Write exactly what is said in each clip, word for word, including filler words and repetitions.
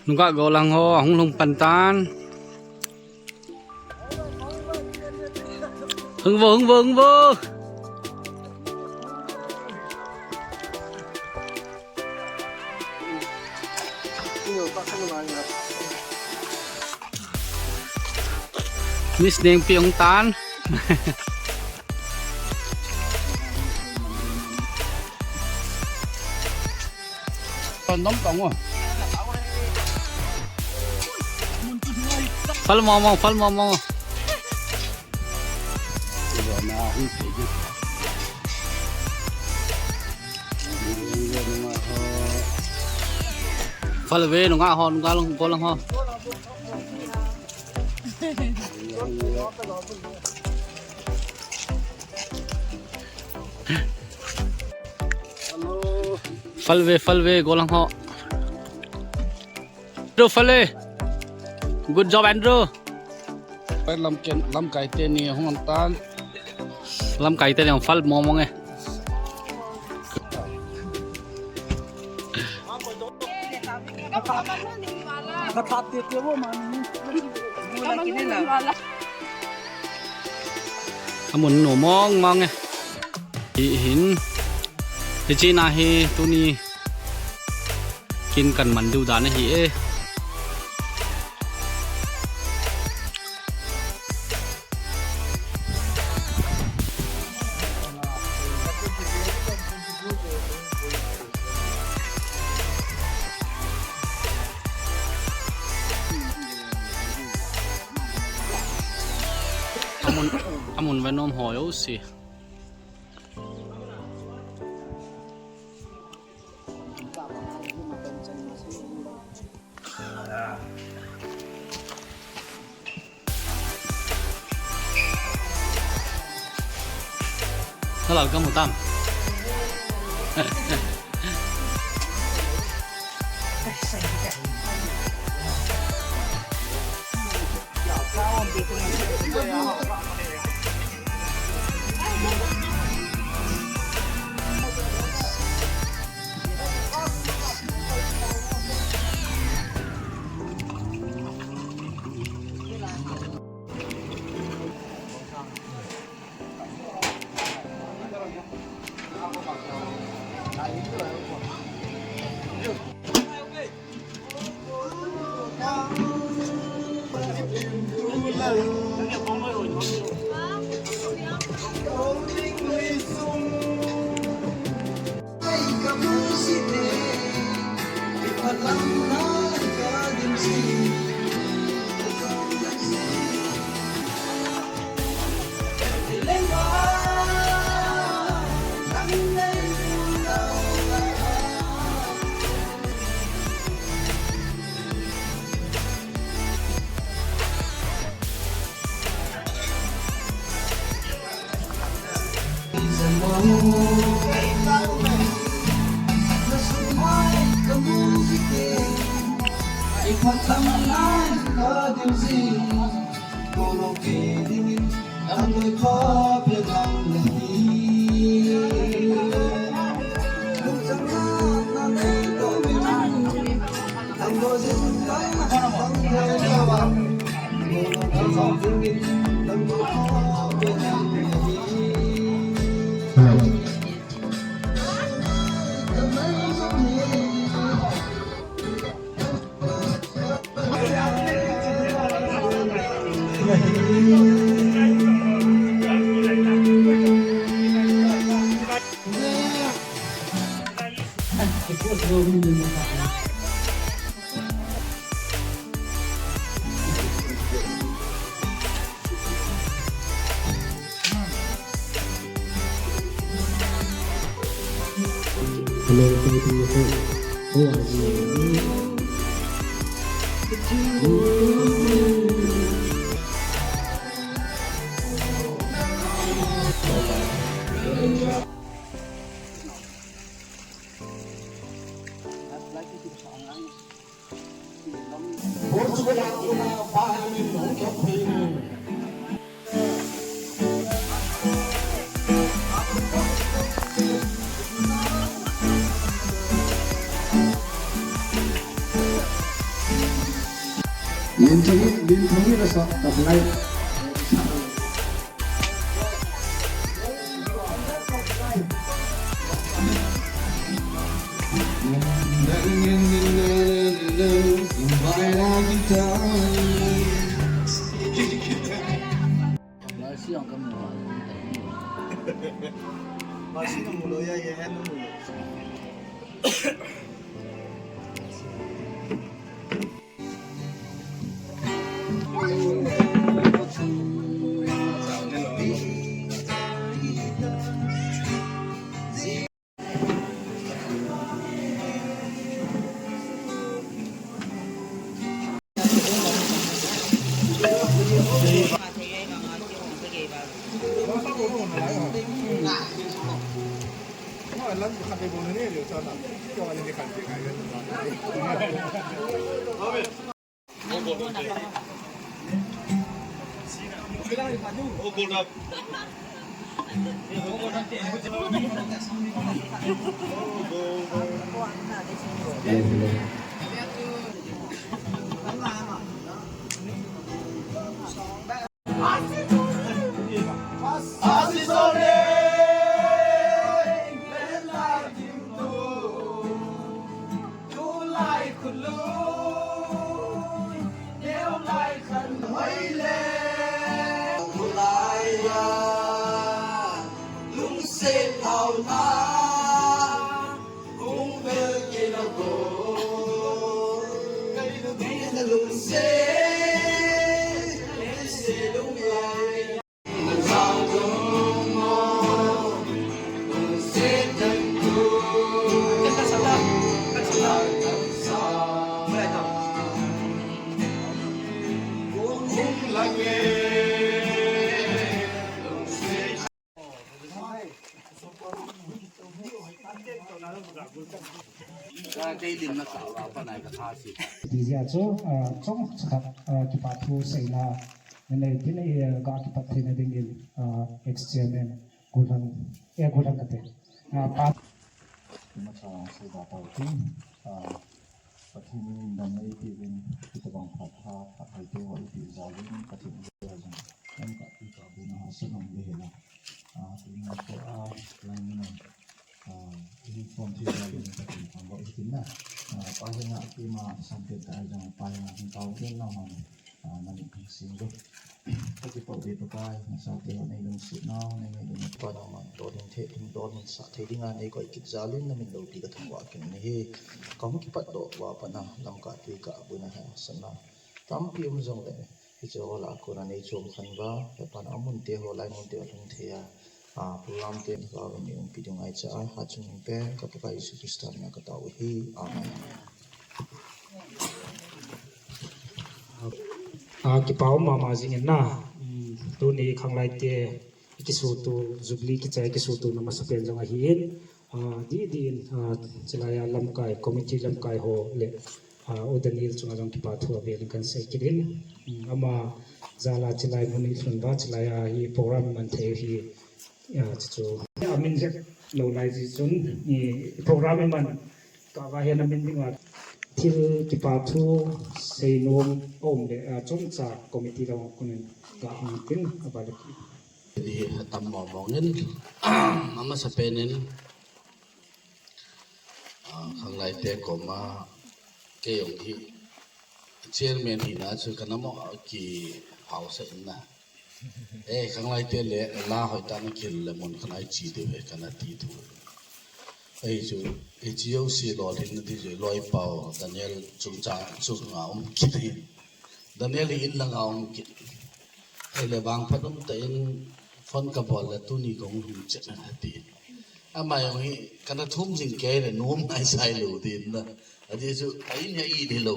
Nungah golang ho ahung lhung pan tan. Hung vo, hung vo, hung vo. Miss Nengpi hung tan. Ton dom tong o. Phal mong mong, phal mong mong. Phal ve nungah ho, nungah lang, golang ho. Phal ve, phal ve, golang ho. Andrew, phal ve. Good job, Andrew. Pai lamkai, lamkai teni hung an tan. Lamkai teni hung phal mong mong e. Amun nom mong mong e. Hi hin. Hiche na hi tuni kin kan man diu dan ahi e. Amun, amun ve nom ho jouse. Nalal kamu tam. Lim Thangin, Lim Thangin a sa top line. Tulai khului neo lai khan hoi le. Tulai a lungset thauna hung vel kei na ko. Kei na lungset, lungset lunglai. Tijia chu, ah, chomcha khat, ah, kipa thu seina nanei tin, eh, ga kipat theina dingin, ah, ex chairman Gulang, eh, Gulang kate. Ah, pa. Macha seida tau tin, ah, Pathen in damna eipeuvin, hitabang phat pha, phat hai teu eipeh jal in, Pathen in jal in, Lamka pi ka bu na ha sa nong le la. Ah, tuni ko a, lai ni na. Ah, in form thei jal in Pathen thangvah hitin na. Ah, pa jeng a kima sanpeh ta jong pa jeng a hung tao tin na hon. Ah, na min thang sing lo. Ka kipah uve Pakai, nasate ho nei lungset nau, nei ngailutna pa nau man, dol in thei, dol in sah thei dinga nei koi kit jal in na min loupi ka thangvah kit in ahi. Ka hung kipat doh uva pat na, Lamka pi ka bu na ha sa na. Tampi um jongle, hiche ho lah a kona nei chom khen uva, hepa na amun te ho, lai mun te ho lhung thei a. Ah, program te ka um, um pi ding ngaicha a, ha chung in pen, ka Pakai Jesu Christa min a ka tao u ahi. Amen. Ah, kipa um mama jing in na. Um, tuni khanglai te, kisutu, Jubilee kichai kisutu na masapen jong ahi in. Ah, di, di in, ah, chilai a lamkai, committee lamkai ho le, ah, U Daniel chunga jong kipa thu avel in kan sei kit in. Um, ama jal a chilai mun i lhun uva, chilai a hi program man thei hi, ah, chu chu. Amin jep lou lai ji chun, i program i man ka va hian amin ding a. Thil kipa thu sei nom um le, ah, chomcha committee lo kun in ka hung tin a ba le. Di atam mong mong in, amasapen in, ah, khanglai te koma kei jong hi chairman hina chu kana mo kihausa in na. Eh, khanglai te le la hoi ta na kil le mun khanai chi de ve kana ti thu. Ei chu, ei chi yo si lo lhin na ti chu loi pau Daniel chungchang chunga um kit hi. Daniel hi in langa um kit. Ei le vangphat um ta in phone ka bol le tuni kong hung chet na ti. Ama jong hi kana thum jing kei le nom ngai sai lo din na. Ati chu a in ya i di lo.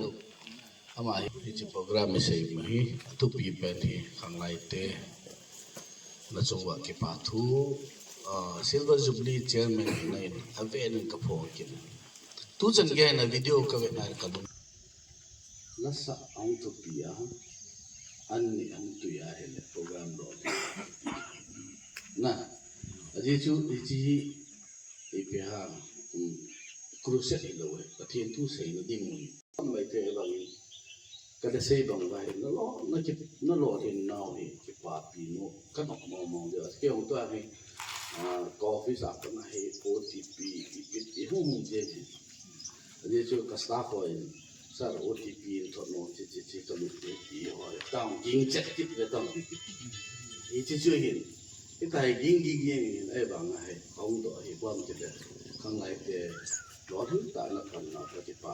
Ama hi, hiche program i sei ma hi, a thupi pen hi, khanglai te, na chunga kipa thu, ah, Silver Jubilee Chairman hina in, a ven in ka phong kit. Tu chan gei na video ka ve na ka lung. Nasa ang thupi a, an ni ang tui a hele program lo. Na, a ji chu, i chi hi, i pe ha, um, crusade hi lo e, Pathen thu sei na ding mun. Mai te bang in. Kasei bang uva hi, nalo, naki, nalo hin nau hi, kipapi nom, kanop mong mong ding. Kei hung tua hi, ah, coffee sa kana hi, O T P, ipi, ihung hung ding hi. Ajeh chu ka staff ho in, "Sir, O T P in thot nom," chi, chi, chi, ka lut ti, ti ho, tang, ging chet kit ve tang. Hichi chu hin, hitia hi ging, ging, ging, ging, ahivang a hi, hung doh hi, bom ti ve, khanglai te, lolhing tah in apan na, ka kipa.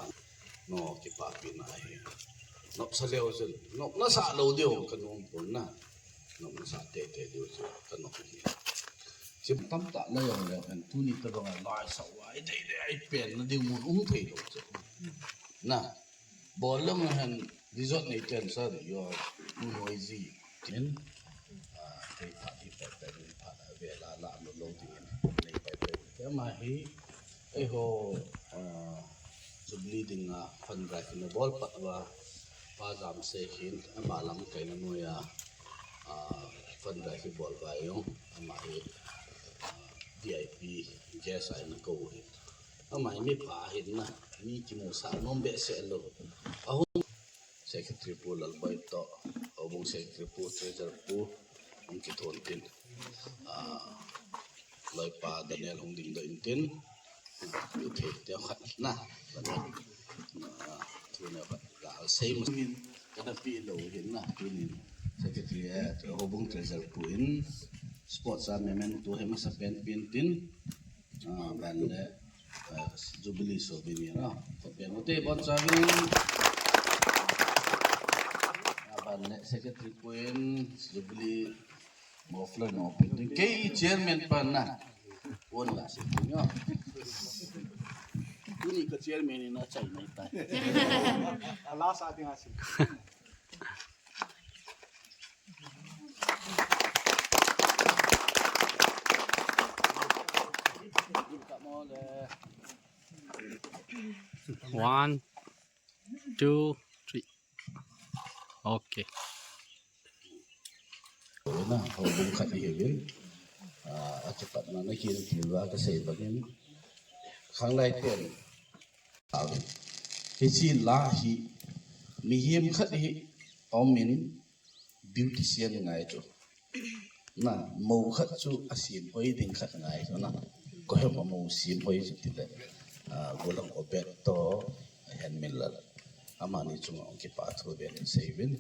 No, kipapina hi. Nopsa leu chun, nopna sa lou diu ka nom pon na. Nopna sa tete diu chu ka nom hi. Chim tamtah la jong leu hen, tuni tabang a lai sa uva, i dei dei a i pen na ding mun um thei lou chu. Na, bol lou hen, resort nei ten sa, you are too noisy. Tin, ah, thei phat hi pai pai ding phat a ve la la lou lou ding in, nei pai pai ding. Ama hi, Eiho, ah, Jubilee dinga fundraising na bol pat uva, Pa Jamsei hin, ama lamkaina noiya, ah, fundraising bol uva jong, ama hi, ah, V I P guest a ina kou u hin. Ama hi mi pha ahin na, mi kimusah nom behseh lou. Ahung Secretary Pu Lalboi toh, Houbung Secretary Pu, Treasurer Pu, hung kithon tin. Ah, Loipa Daniel hung dingdoh intin, ah, pi thei te khat na, Daniel, ah, thu ne khat la sei ma min, kana pi lou hin na, tunin, Secretary, eh, Houbung Treasurer Pu in, sports a memento hi masa pen pen tin, ah, ban le, eh, Jubilee souvenir, ah, ko pen u te bon sa vin, ah, ban le, Secretary Pu in, Jubilee, Muffler no pe ding. Kei chairman pa na. Pon la se ding yo. Tuni ka chairman in achai mai tai. Ala sa ding asi. One, two, three. Okay. Na, houbung khat hi uvin. Ah, akipatna na kin til uva kasei bangin. Khanglai ten. Hiche la hi mihem khat hi aumin beautician ngai chu. Na, mou khat chu asem hoi ding khat ngai chu na. Koiham a mou sem hoi chu tile. Ah, Golang Obed toh, Henminlal. Amani chunga hung kipa thu ven sei uvin.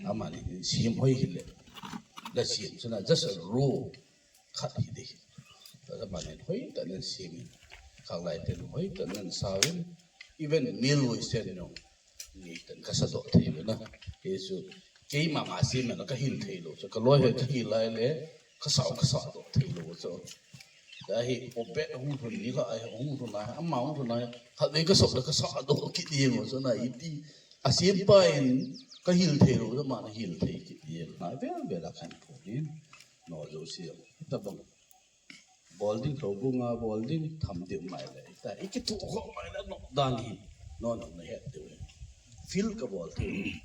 Amani sem hoi hile. La sem chu na just a row khat hi ding. Amani hoitah in asem in. Khanglai ten hoitah in asa uvin. Even male voice ten jong. Ni ten kasa doh thei uvin na. Hichu keima ma sem in kahil thei lou chu. Kaloi ho kahil lai le. Kasa, kasa doh thei lou chu. Tua hi Obed hung lhun ni kha, ai hung lhun na, ama hung lhun na, khatvei kasop le kasa doh kit jeng u chu na iti. Asempa in kahil thei lou, ama na hil thei kit jeng. Na vel vel a kahin phon in. No jouse. Tabang. Bol ding, houbung a bol ding, tham ding mai le. Ita, i kithokhom mai le, no dan hi. No, no, na het ding. Feel ka bol ding.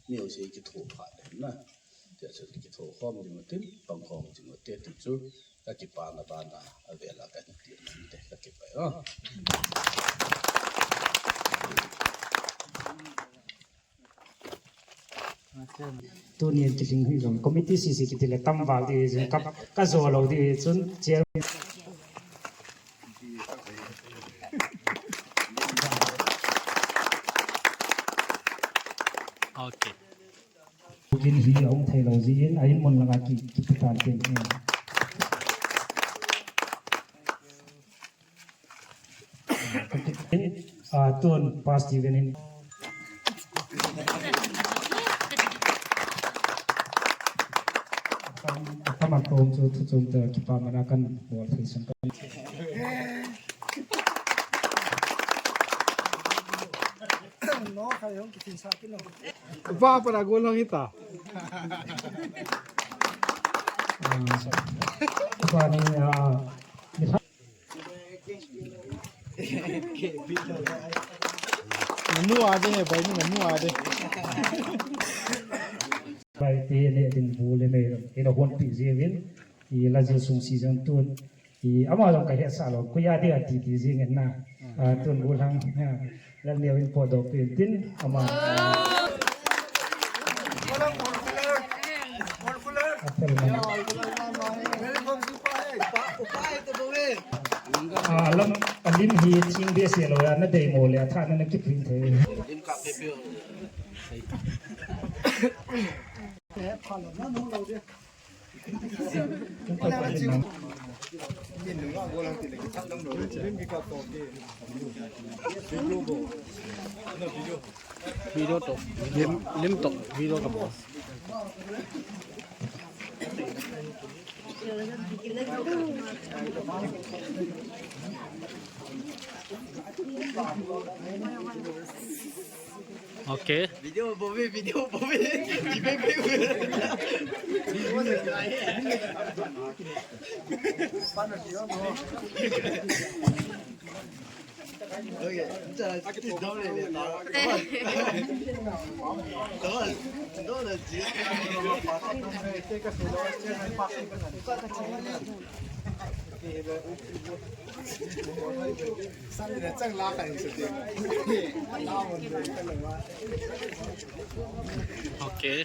Ni jouse kitho pha le na. Tia chu kithokhom ding utin, pangkhom ding ute ti chu, kakipana bana, avel a kahin ti nante, kakipah e. Tunin kilhing hi jong, committee sisi kiti le tamval di jong, ka, kajo lou di chun, chair. Okay. Kin hi ahung thei lou jin, a in mun langa ki, ki putan tin. Ah, tun Pa Steven in. Atam, atam atom chu thu chom te kipamana kan bol thei sung kan. Pa, pa na gol lang ita. Ah, pa ni, ah, ni Namu ade he, bai ni namu ade. Bai ti ne ding bu le me, ina hon pi jevin, i la je sung si jang tun, i ama jong ka he sa lo, ku ya de ati ti jing na, a tun bu lang, la ne in po do pi tin, ama. Ah, lam, alim hi ching behseh lou a, na deimo le athah na, na kipui thei. Video to, lim, lim to, video ka mo. Okay. Video bove, video bove. Ibe be. Okay. Okay.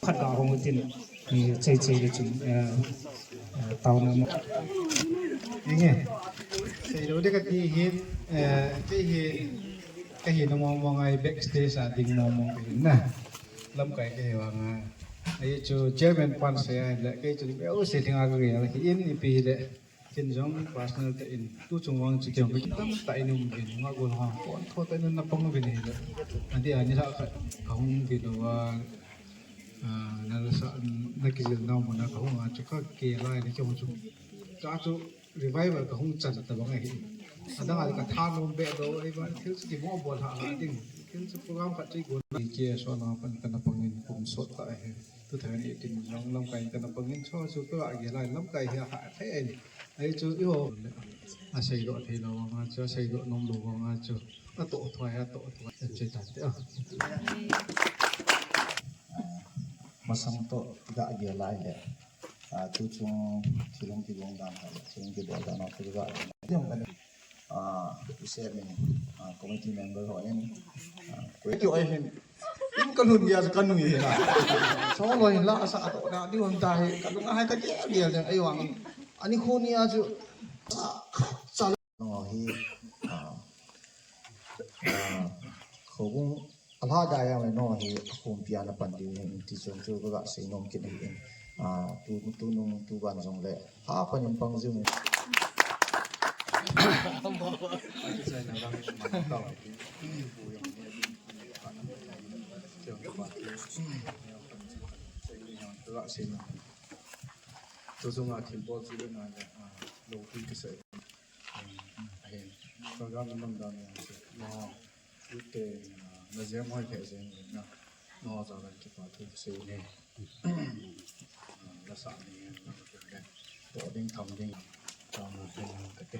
Phat ka hong tin, eh, chei chei le chun, eh, eh, taona mo. Inge. Seilou ding kati hi, eh, kei hi, kei hi na mong mong ai backstage a ding mong mong kei na. Lamkai kei hi vang a. Ai chu chairman pan sei ai le kei chu be o se ding a kei hi in ipi le. Ken jong personal tah in, tu chung vang chu ken jong tamtah in um uvin, nga gol hang pon tho tah in na pang uvin ahile. Adeh a nilhah khat kahung uvin uva, ah, na la sa, na kijil nau mun a kahung a chu ka ke lai le kihung chu. Ka chu revival kahung chan tabang ahi. Adang a ka thanom be lou, ahivang thil chu kimo bol lhah lhah ding. Thil chu program khat chu i gol. Ke so na pan kana pang in kum sot tah ahi. Two thousand eighteen jong lamkai in kana pang in cho chu ka ge lai lamkai hi a ha thei ahi. Ahi chu eiho a seidoh thei lou vang a chu, a seidoh nom lou vang a chu, a toh thoi, a toh thoi, a che ta te a. Masang toh ga ge lai le, a, tu chung thil hung kigong dan ha le, thil hung kibol dan ha, tu ga. Ah, i sem in, ah, committee member ho in, ah, koi kio ai hin, in ka lhun dia ka nui hi na. So lo hin la sa to na di hon ta hi, ka lung hai ka dia dia ding ai vang. Ani khu ni a chu, ah, sa lo hi, ah, ah, kho gung Alhada yang le no hi akhompi a na pan diu hin ti chung chu ka ga sei nom kit ahi in. Ah, tu, tu nung tu ban jong le ha pan in pang jing in. Tu chung a thil bol chu le na le, ah, lo pi ka sei. Ahin, program lam dan yang chu. Ute, ah, na jem hoi phe jeng na. No, ja la kipa thu sei ni. Ah, la sa ni, na ka le. To ding tham ding. Tam na hen ka te.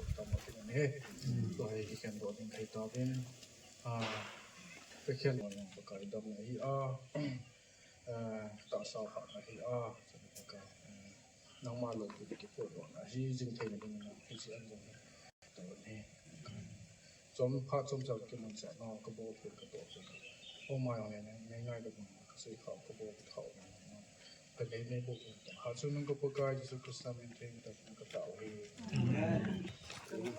Pathen tam atin ahi. Tua hi kikhen doh ding kahi tauvin. Ah, kikhen doh ding Pakai damna ahi a. Ah, tahsa phatna ahi a. Pakai, ah, nangma loupi kiphutdohna ahi jing theina dingin hiche an jong hi. Tua hi. Chom phat chomcha kimanchah nau kabol peh katoh peh. O mai o ngai ngai ka bol kasei kha kabol ka thau. Ka nei nei bol peh. Ha chu nang ka Pakai Jesu Christa min theng ta ka thau hi. Amen. Amen.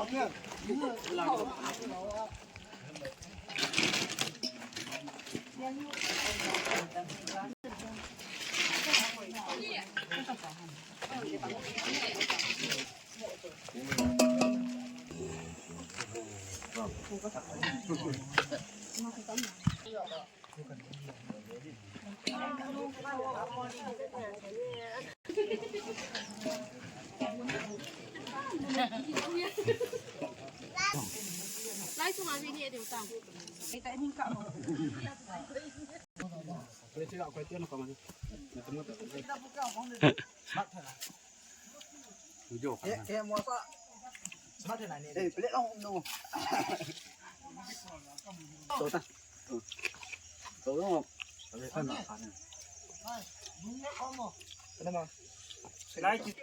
Amen. Eh, eh, mo sa. Smart na ni. Eh, plate lang no. Ito ta. Ito no. Ano ma? Like.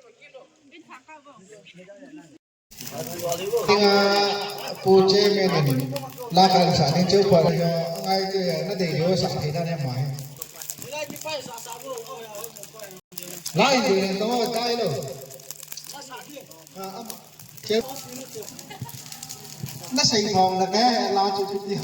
Tinga pu chairman in la kan sa ni cheu pa ngai ke na dei yo sa thei na ne mai. Lai dei ne to tai lo. Ah, am, cheu. Na sei thong la ke la chu pi ti.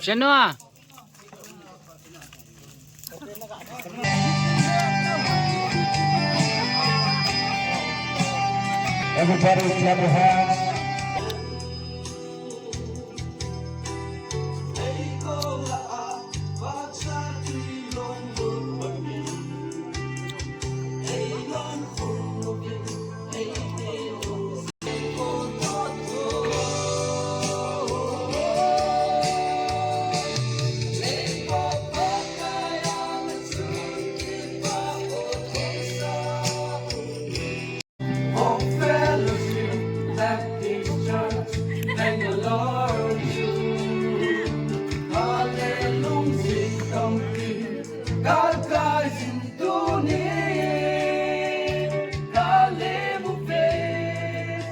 Shenua. Everybody clap your hands. Home Fellowship Baptist Church, Bangalore, Hallelujah, Kampi, God guys in tuni, Kalebu Faith,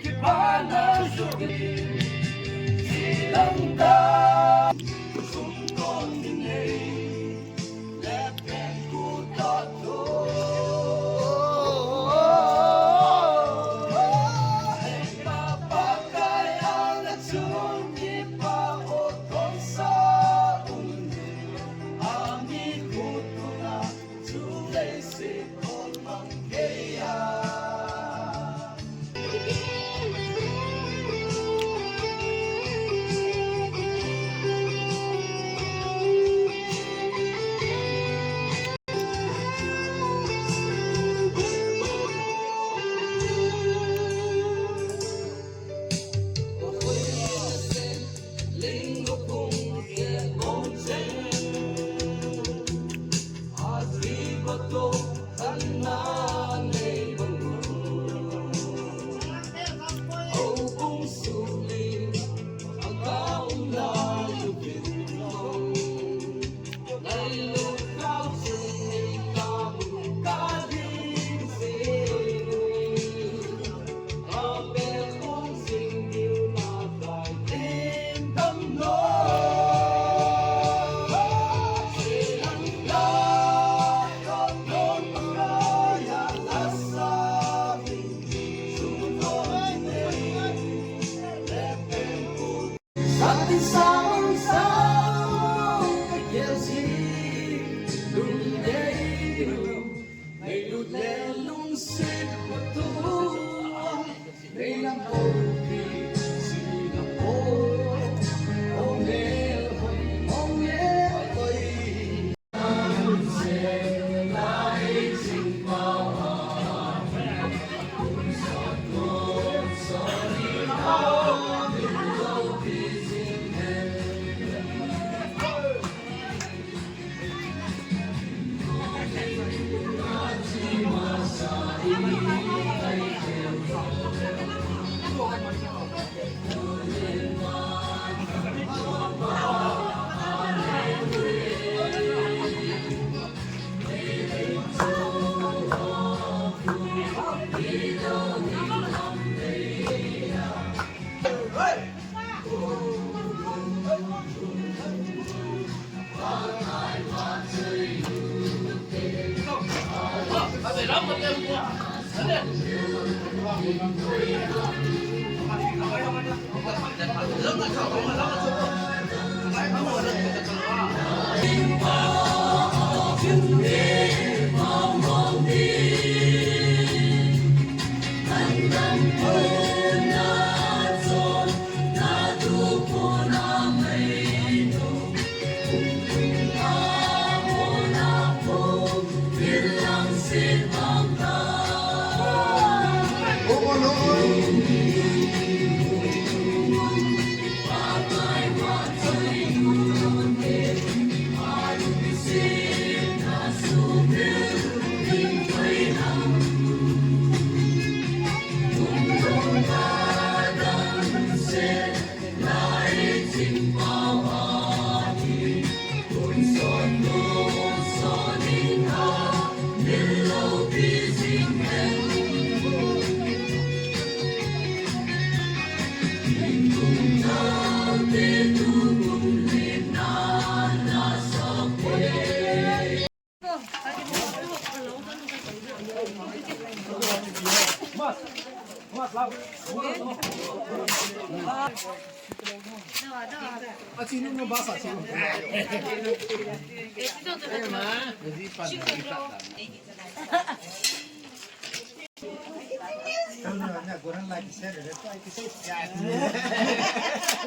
Kipana Suki, Silangda, Sungkong Dinei,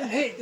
Hey,